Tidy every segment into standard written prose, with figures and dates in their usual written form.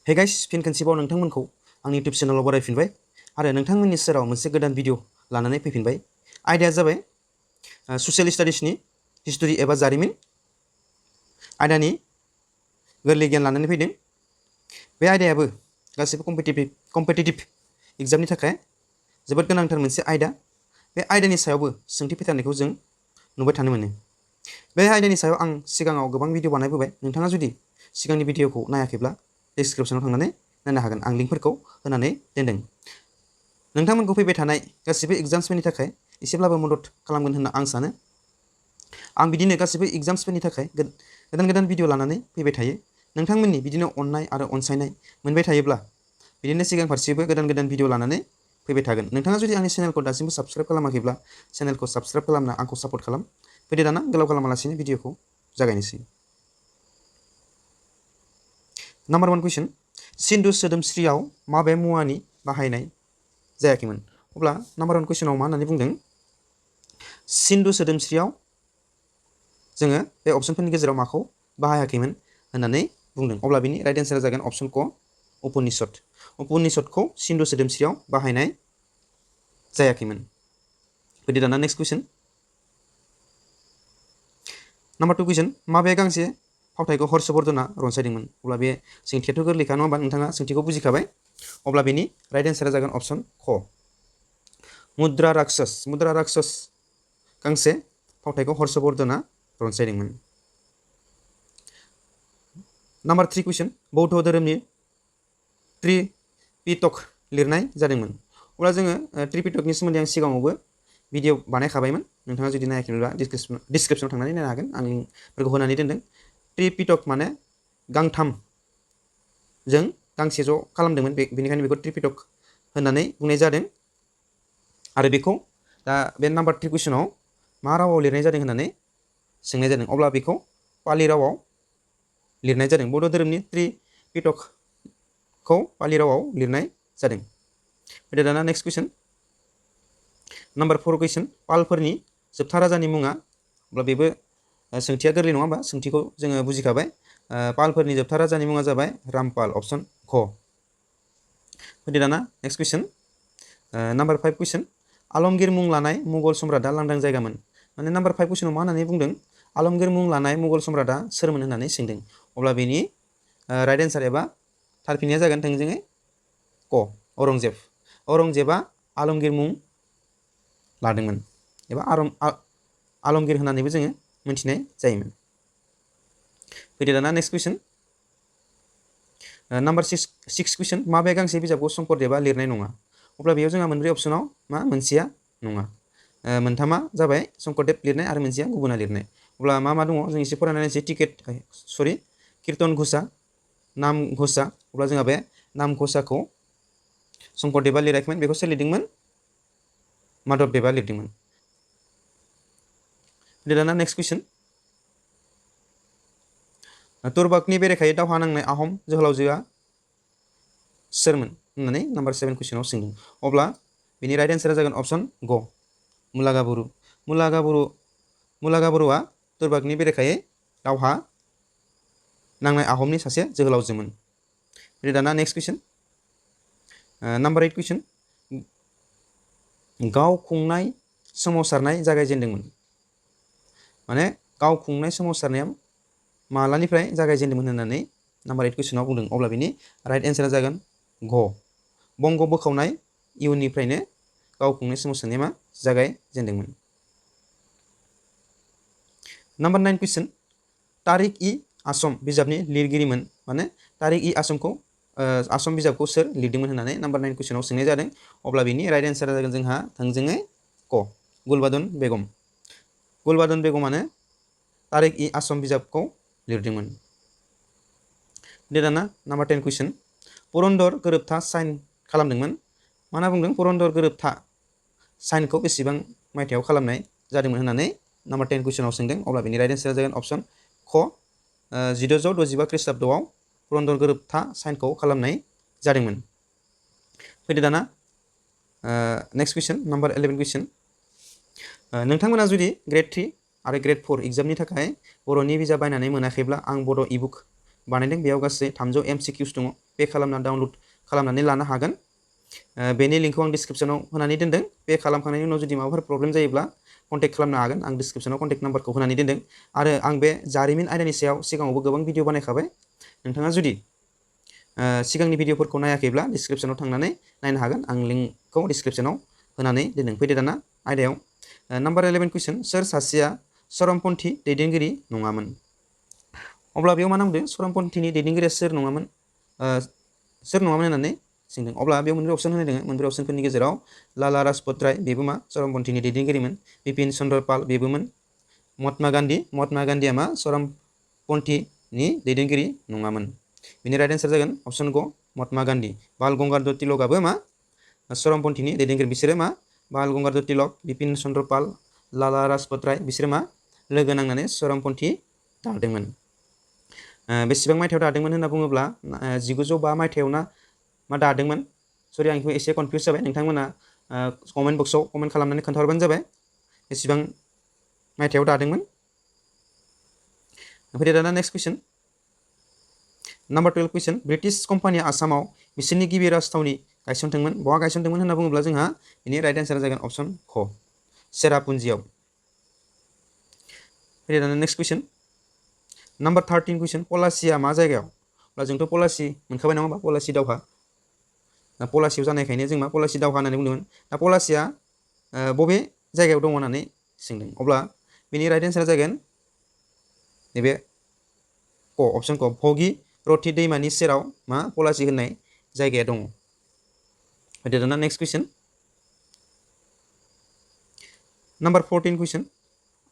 Hey guys फिन खनसेबाव नोंथांमोनखौ आंनि YouTube चेनेलाव बरायफिनबाय आरो नोंथांमोननि सेराव मोनसे गोदान भिडिअ लानानै फैफिनबाय। आयदाया जाबाय ससियेल स्टाडिसनि हिस्टरि एबा जारिमिन आयदानि गोरलै गियान लानानै फैदों। बे आयदायाबो गासैबो कम्पिटिटिभ एग्जामनि थाखाय जोबोद गोनांथार मोनसे आयदा। बे आयदानि सायावबो सोंथि फैथारनायखौ जों नुबाय थानो मोनो। बे आयदानि सायाव आं सिगाङाव गोबां भिडिअ बानायबोबाय। नोंथाङा जुदि सिगांनि भिडिअखौ नायाखैब्ला डिसक्रिप्शनाव थांनानै नायनो हागोन, आं लिंकफोरखौ होनानै दोनदों। नोंथांमोनखौ फैबाय थानाय गासैबो एग्जाम्सफोरनि थाखाय एसेब्लाबो मदद खालामगोन होनना आं सानो। आं बिदिनो गासैबो एग्जाम्सफोरनि थाखाय गोदान गोदान भिडिअ लानानै फैबाय थायो। नोंथांमोननि बिदिनो अननाय आरो अनसायनाय मोनबाय थायोब्ला बिदिनो सिगां फारसेबो गोदान गोदान भिडिअ लानानै फैबाय थागोन। नोंथाङा जुदि आंनि चेनेलखौ दासिमबो साबस्क्राइब खालामाखैब्ला चेनेलखौ साबस्क्राइब खालामना आंखौ सापर्ट खालाम। फैदो दाना गोलाव खालामालासिनो भिडिअखौ जागायनोसै। नाम्बार 1 कुइसन, सिन्धु सोदोमस्रियाव माबे मुवानि बाहायनाय जायाखैमोन? अब्ला नाम्बार 1 कुइसनाव मा होननानै बुंदों? सिन्धु सोदोमस्रियाव जोङो बे अप्सनफोरनि गेजेराव माखौ बाहायाखैमोन होननानै बुंदों। अब्ला बिनि राइट एन्सारा जागोन अप्सन क, उपनिषद। उपनिषदखौ सिन्धु सोदोमस्रियाव बाहायनाय जायाखैमोन। फैदो दाना नेक्स्ट कुइसन। नाम्बार 2 कुइसन, माबे गांसे फावथायखौ हर्षवर्धनआ रनसायदोंमोन? अब्ला बे सोंथियाथ' गोरलैखा नङा होमबा? नोंथाङा सोंथिखौ बुजिखाबाय। अब्ला बेनि राइट एन्सारा जागोन अप्सन क, मुद्रा राक्षस। मुद्रा राक्षस गांसे फावथायखौ हर्षवर्धनआ रनसायदोंमोन। नाम्बार 3 कुइसन, बौद्ध धोरोमनि त्रिपिटक लिरनाय जादोंमोन। अब्ला जोङो त्रिपिटकनि सोमोन्दै आं सिगाङावबो भिडिअ बानायखाबायमोन। नोंथाङा जुदि नायाखैब्ला डिसक्रिप्शनाव थांनानै नायनो हागोन, आं लिंकफोरखौ होनानै दोनदों। त्रिपिटक माने गांथामजों गांसे ज' खालामदोंमोन, बेनिखायनो बेखौ त्रिपिटक होननानै बुंनाय जादों। आरो बेखौ दा बे नाम्बार 3 कुइसनाव मा रावाव लिरनाय जादों होननानै सोंनाय जादों। अब्ला बेखौ पालि रावाव लिरनाय जादों। बौद्ध धोरोमनि त्रिपिटकखौ पालि रावाव लिरनाय जादों। फैदो दाना नेक्स्ट कुइसन। नाम्बार 4 कुइसन, पालफोरनि जोबथा राजानि मुङा? अब्ला बेबो सोंथिया गोरलै नङा होमबा? सोंथिखौ जोङो बुजिखाबाय। पालफोरनि जोबथा राजानि मुङा जाबाय रामपाल, अप्सन घ। फैदो दाना नेक्स्ट कुइसन। नाम्बार 5 कुइसन, आलमगिर मुं लानाय मुगल सम्राटआ लांदां जायगामोन? माने नाम्बार 5 कुइसनाव मा होननानै बुंदों? आलमगिर मुं लानाय मुगल सम्राटआ सोरमोन होननानै सोंदों। अब्ला बेनि राइट एन्सार एबा थारफिननाया जागोन थोंजोङै क, औरंजेब। औरंजेबआ आलमगिर मुं लादोंमोन एबा आलमगिर होननानैबो जोङो मिथिनाय जायोमोन। फैदो दाना नेक्स्ट कुइसन। नाम्बार 6 कुइसन, माबे गांसे बिजाबखौ शंकरदेबआ लिरनाय नङा? अब्ला बेयाव जोंहा मोनब्रै अपसनाव मोनसेया नङा। मोनथामा जाबाय शंकरदेब लिरनाय आरो मोनसेया गुबुना लिरनाय। अब्ला मा मा दङ जों एसे फरायनानै नायनोसै। कीर्तन घोषा, नाम घोषा। अब्ला जोंहा बे नाम घोषाखौ शंकरदेबआ लिराखैमोन, बेखौ सोर लिरदोंमोन? माधबदेबआ लिरदोंमोन। दाना नेक्स्ट कुइसन। तुरबाकनि बेरेखायै दावहा नांनाय आहम जोहोलावजोआ सोरमोन होननानै नाम्बार 7 कुइसनाव सोंदों। अब्ला बेनि राइट एन्सारा जागोन अप्सन ग, मुलागाबुरु। मुलागाबुरुआ तुरबाकनि बेरेखायै दावहा नांनाय आहमनि सासे जोहोलावजोमोन। दाना नेक्स्ट कुइसन। नाम्बार 8 कुइसन, गाव खुंनाय सोमावसारनाय जागायजेनदोंमोन? माने गाव खुंनाय सोमावसारनाया मालानिफ्राय जागायजेनदोंमोन होननानै नाम्बार 8 कुइसनाव बुंदों। अब्ला बेनि राइट एन्सारा जागोन घ, बंग बोखावनाय इयुननिफ्रायनो गाव खुंनाय सोमावसारनाया जागायजेनदोंमोन। नाम्बार 9 कुइसन, तारिक-इ-आसम बिजाबनि लिरगिरिमोन? माने तारिक-इ-आसमखौ आसम बिजाबखौ सोर लिरदोंमोन होननानै नाम्बार 9 कुइसनाव सोंनाय जादों। अब्ला बेनि राइट एन्सारा जागोन जोंहा थोंजोङै क, गुलबादन बेगम। गुलबादन बेगमानो तारिक-इ-आसम बिजाबखौ लिरदोंमोन। दाना नाम्बार 10 कुइसन, पुरन्दर गोरोबथा साइन खालामदोंमोन? मा होनना बुंदों? पुरन्दर गोरोबथा साइनखौ बेसेबां मायथाइयाव खालामनाय जादोंमोन होननानै नाम्बार 10 कुइसनाव सोंदों। अब्ला बेनि राइट एन्सारा जागोन अप्सन ख, 1665 ख्रीष्टाब्दआव पुरन्दर गोरोबथा साइनखौ खालामनाय जादोंमोन। फैदो दाना नेक्स्ट कुइसन, नाम्बार 11 कुइसन। नोंथांमोना जुदि ग्रेड 3 आरो ग्रेड 4 एग्जामनि थाखाय बर'नि बिजाब बायनानै मोनाखैब्ला आं बड' इबुक बानायदों। बेयाव गासै 300 MCQs दङ। पे खालामना डाउनलड खालामनानै लानो हागोन। बेनि लिंकखौ आं डिसक्रिप्शनाव होनानै दोनदों। पे खालामखांनायनि उनाव जुदि माबाफोर प्रब्लेम जायोब्ला कन्टेक्ट खालामनो हागोन। आं डिसक्रिप्शनाव कन्टेक्ट नाम्बारखौ होनानै दोनदों। आरो आं बे जारिमिन आयदानि सायाव सिगाङावबो गोबां भिडिअ बानायखाबाय। नोंथाङा जुदि सिगांनि भिडिअफोरखौ नायाखैब्ला डिसक्रिप्शनाव थांनानै नायनो हागोन। आं लिंकखौ डिसक्रिप्शनाव होनानै दोनदों। फैदो दाना आयदायाव। नाम्बार 11 कुइसन, सोर सासेया चरमपन्थी दैदेनगिरि नङामोन? अब्ला बेयाव मा नांदों? चरमपन्थीनि दैदेनगिरिया सोर नङामोन? सोर नङामोन होननानै सोंदों। अब्ला बेयाव मोनब्रै अपसन होनाय दङ। मोनब्रै अपसनफोरनि गेजेराव लाला राजपत राय बेबो मा चरमपन्थीनि दैदेनगिरिमोन। बिपिन चन्द्र पाल बेबोमोन। महात्मा गान्धीया मा चरमपन्थीनि दैदेनगिरि नङामोन। बिनि राइट एन्सार जागोन अपसन ग महात्मा गान्धी। बाल गंगाधर तिलकआबो मा चरमपन्थीनि दैदेनगिरि। बिसोरो मा बाल गंगाधर तिलक, बिपिन चन्द्र पाल, लाला राजपत राय बिसोरो मा लोगो नांनानै चरमपन्थी दादोंमोन। बेसेबां मायथाइयाव दादोंमोन होनना बुङोब्ला 1905 मायथाइयाव मा दादोंमोन? सरि आं बेखौ एसे कनफिउस जाबाय। नोंथांमोना कमेन्ट बक्सआव कमेन्ट खालामनानै खोन्थाहरबानो जाबाय बेसेबां मायथाइयाव दादोंमोन। फैदो दाना नेक्स्ट कुइसन। नाम्बार 12 कुइसन, ब्रिटिश कम्पानिया आसामाव बिसोरनि गिबि राजथावनि गायसनदोंमोन। बहा गायसनदोंमोन होनना बुङोब्ला जोंहा बिनि राइट एन्सारा जागोन अपसन ख चेरापुन्जियाव। फैदो दाना नेक्स्ट कुइसन। नाम्बार 13 कुइसन, पलासिया मा जायगायाव? अब्ला जोंथ' पलासि मोनखाबाय नङा होमबा? पलासि दावहा। दा पलासियाव जानायखायनो जों मा पलासि दावहा होननानै बुंदोंमोन। दा पलासिया बबे जायगायाव दङ होननानै सोंदों। अब्ला बेनि राइट एन्सारा जागोन नैबे क अपसन क भगिरथी दैमानि सेराव मा पलासि होननाय जायगाया दङ। फैदो दाना नेक्स्ट कुइसन। नाम्बार 14 कुइसन,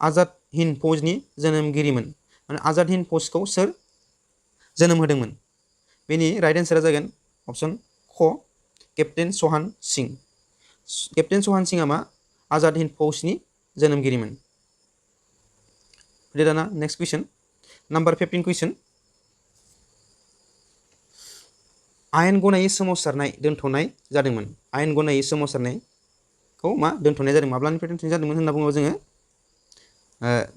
आजाद हिन्द फौजनि जोनोमगिरिमोन। माने आजाद हिन्द फौजखौ सोर जोनोम होदोंमोन? बेनि राइट एन्सारा जागोन अपसन ख केप्टेन सहान सिं। केप्टेन सहान सिंआ मा आजाद हिन्द फौजनि जोनोमगिरिमोन। फैदो दाना नेक्स्ट कुइसन। नाम्बार 15 कुइसन, आयेन गनायै सोमावसारनाय दोनथ'नाय जादोंमोन। आयेन गनायै सोमावसारनायखौ मा दोनथ'नाय जादों? माब्लानिफ्राय दोनथ'नाय जादोंमोन होनना बुङोब्ला जोङो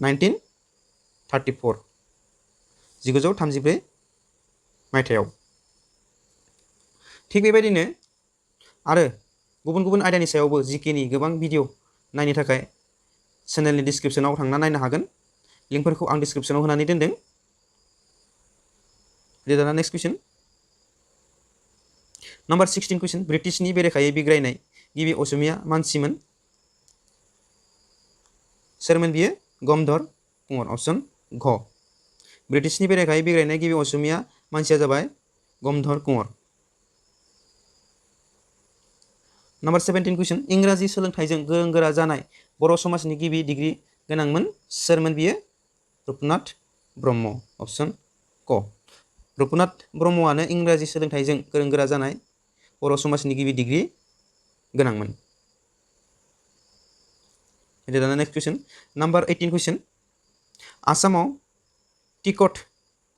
1934 मायथाइयाव। थिग बेबायदिनो आरो गुबुन गुबुन आयदानि सायावबो जिकेनि गोबां भिडिअ नायनो थाखाय चेनेलनि डिसक्रिप्शनाव थांना नायनो हागोन। लिंकफोरखौ आं डिसक्रिप्शनाव होनानै दोनदों। दाना नेक्स्ट कुइसन। नाम्बार 16 कुइसन, ब्रिटिशनि बेरेखायै बिग्रायनाय गिबि असमिया मानसिमोन। सोरमोन बियो? गमधर कुंवर। अपसन घ ब्रिटिशनि बेरेखायै बिग्रायनाय गिबि असमिया मानसिया जाबाय गमधर कुंवर। नाम्बार 17 कुइसन, इंराजि सोलोंथाइजों गोरों गोरा जानाय बर' समाजनि गिबि डिग्रि गोनांमोन। सोरमोन बियो? रुपनाथ ब्रह्म। अपसन क रुपनाथ ब्रह्मआनो इंराजि सोलोंथाइजों गोरों गोरा जानाय बर' समाजनि गिबि डिग्रि गोनांमोन। दाना नेक्स्ट कुइसन। नाम्बार 18 कुइसन, आसामाव टिकट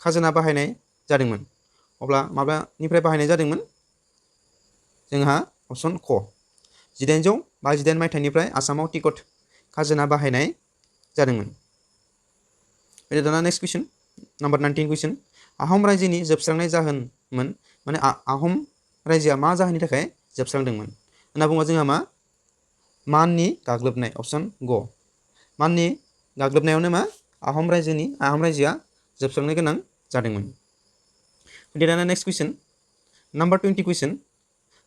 खाजोना बाहायनाय जादोंमोन। अब्ला माब्लानिफ्राय बाहायनाय जादोंमोन? जोंहा अपसन क 1852 मायथाइनिफ्राय आसामाव टिकट खाजोना बाहायनाय जादोंमोन। दाना नेक्स्ट कुइसन। नाम्बार 19 कुइसन, आहम रायजोनि जोबस्रांनाय जाहोनमोन। माने आहम रायजोआ मा जाहोननि थाखाय जोबस्रांदोंमोन होनना बुङोब्ला जोंहा मा माननि गाग्लोबनाय। अपसन ग माननि गाग्लोबनायावनो मा आहम रायजोआ जोबस्रांनो गोनां जादोंमोन। दाना नेक्स्ट कुइसन। नाम्बार 20 कुइसन,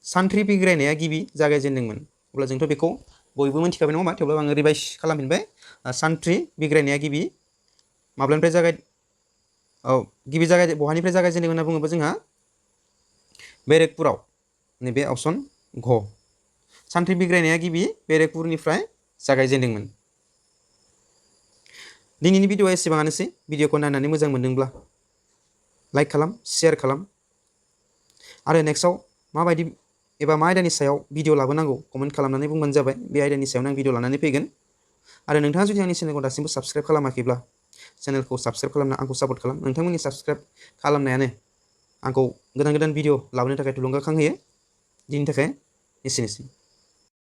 सान्थ्रि बिग्रायनाया गिबि जागायजेनदोंमोन। अब्ला जोंथ' बेखौ बयबो मिथिखाबाय नङा होमबा? थेवब्लाबो आङो रिभाइस खालामफिनबाय। सान्थ्रि बिग्रायनाया माब्लानिफ्राय बहानिफ्राय जागायजेनदों होनना बुङोब्ला जोंहा बेरेकपुराव। नैबे अपसन घ सान्थ्रि बिग्रायनाया गिबि बेरेकपुरनिफ्राय जागायजेनदोंमोन। दिनैनि भिडिअआ एसेबाङानोसै। भिडिअखौ नायनानै मोजां मोनदोंब्ला लाइक खालाम, शेयार खालाम। आरो नेक्स्टआव माबायदि एबा मा आयदानि सायाव भिडिअ लाबोनांगौ कमेन्ट खालामनानै बुंबानो जाबाय। बे आयदानि सायावनो आं भिडिअ लानानै फैगोन। आरो नोंथाङा जुदि आंनि चेनेलखौ दासिमबो साबस्क्राइब खालामाखैब्ला चेनेलखौ साबस्क्राइब खालामना आंखौ सापर्ट खालाम। नोंथांमोननि साबस्क्राइब खालामनायानो आंखौ गोदान गोदान भिडिअ लाबोनो थाखाय थुलुंगाखां होयो। दिनैनि थाखाय एसेनोसै।